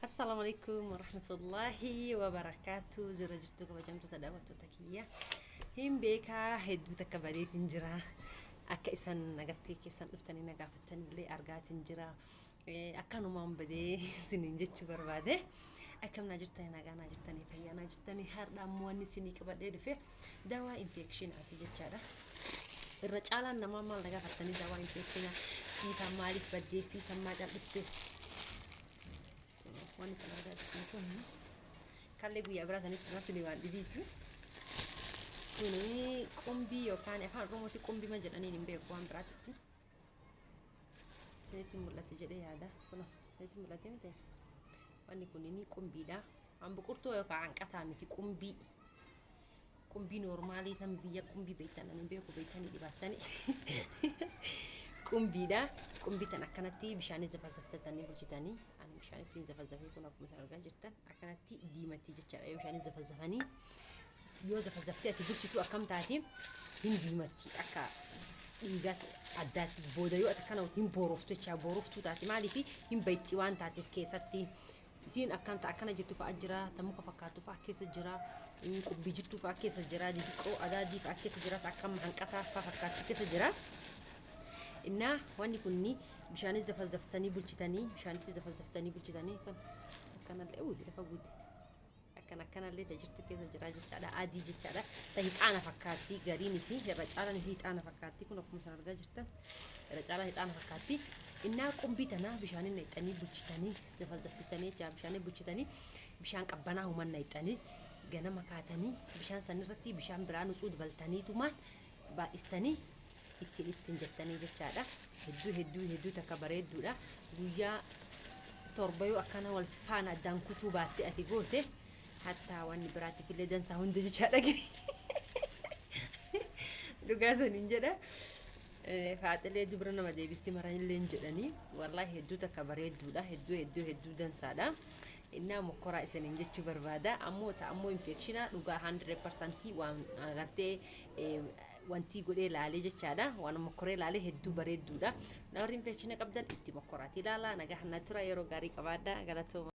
Assalaamu alaikum warahmatullaahi wabarakaatu. Jira jirtu kabajamtoota daawwattoota kiyya. Hin beekaa, hedduu takka badeetiin jira. Akka isan agartee keessan dhuftanii na gaafattan illee argaatiin jira. Akkanumaan badee isiniin jechuu barbaade. Akkam naa jirtanii? Nagaa naa jirtanii? Fayyaa naa jirtanii? Har'a ammoo wanni isinii qabadhee dhufe dawaa infeekshinaati jechaadha. Irra caalaan namaa maal na gaafattanii? Dawaa infekshinaa siifan maaliif baddee, siifan maa cal'iste? Waan isin argaa jirtan kun kallee guyyaa biraa sanitti nafni waan dhibiiti. Kuni qumbii yookaan afaan Oromootti qumbii ma jedhaniin hin beeku, waan biraatti. Isinitti mul'ate jedhee yaada. Kun isinitti mul'ate miti. Wanni kun inni qumbiidha. Waan buqurtuu yookaan hanqataa miti, qumbii. Qumbii noormaalii tan biyya qumbii beektan ani hin beeku, beektanii dhibaattanii. Qumbiidha. Qumbii tan akkanatti bishaanii zafazaftatanii bulchitanii. Ani bishaan ittiin zafazafee kun akkuma isin argaa jirtan akkanatti diimatti jechaadha. Yoo bishaanii zafazafanii, yoo zafazaftee ati bulchitu akkam taati? Hin diimatti, akka dhiigaatti addaatti. Booda yoo ati akkana hin booroftu jechaa, booroftuu taati. Maaliif? Hin bayxi waan taateef. Keessatti isiin akkan ta akkana jirtu fa'a jira, ta muka fakkaattu fa'a keessa jira, qubbii jirtu fa'a keessa jira, xixiqqoo adaadii fa'a keessa jira, ta akka hanqataa fa'a fakkaattu keessa jira. Innaa wanni kunni bishaanis zafazaftanii bulchitanii, bishaanitti zafazaftanii bulchitanii kan akkanallee uy lafa guute. Akkan akkanallee ta jirtu keessa jira jechaadha. Adii jechaadha. Ta hixaana fakkaatti gariin isii, irra caalaan isii hixaana fakkaatti. Kun akkuma isin argaa jirtan irra caalaan hixaana fakkaatti. Innaa qumbii tanaa bishaaniin naqxanii bulchitanii, zafazafitanii jecha, bishaaniin bulchitanii, bishaan qabbanaa human naqxanii, ganama kaatanii bishaan sanirratti bishaan biraa nutsuu dabaltaniitumaan baay'istanii ittiin istin jettanii jechaadha. Hedduu hedduu hedduu takka bareedduudha. Guyyaa 7 yoo akkana wal faana addaan kutuu baatte ati goote, hattaa wanni biraatiif illee dansaa hunda jechaadha. Dhugaa saniin jedha. Faaxilee dubra nama deebisti maranillee hin jedhanii. Wallaahi hedduu takka bareedduudha. Hedduu hedduu hedduu dansaadha. Innaa mokkoraa isiniin jechuu barbaada. Ammoo ta ammoo infekshinaa dhugaa 100% waan agartee wantii godhee laalee jechaadha. Waan mokkoree laalee hedduu bareedduudha. Warri infekshina qabdan itti mokkoraati ilaalaa. Nagaa hanna tura, yeroo gaarii qabaadha. Galatooma.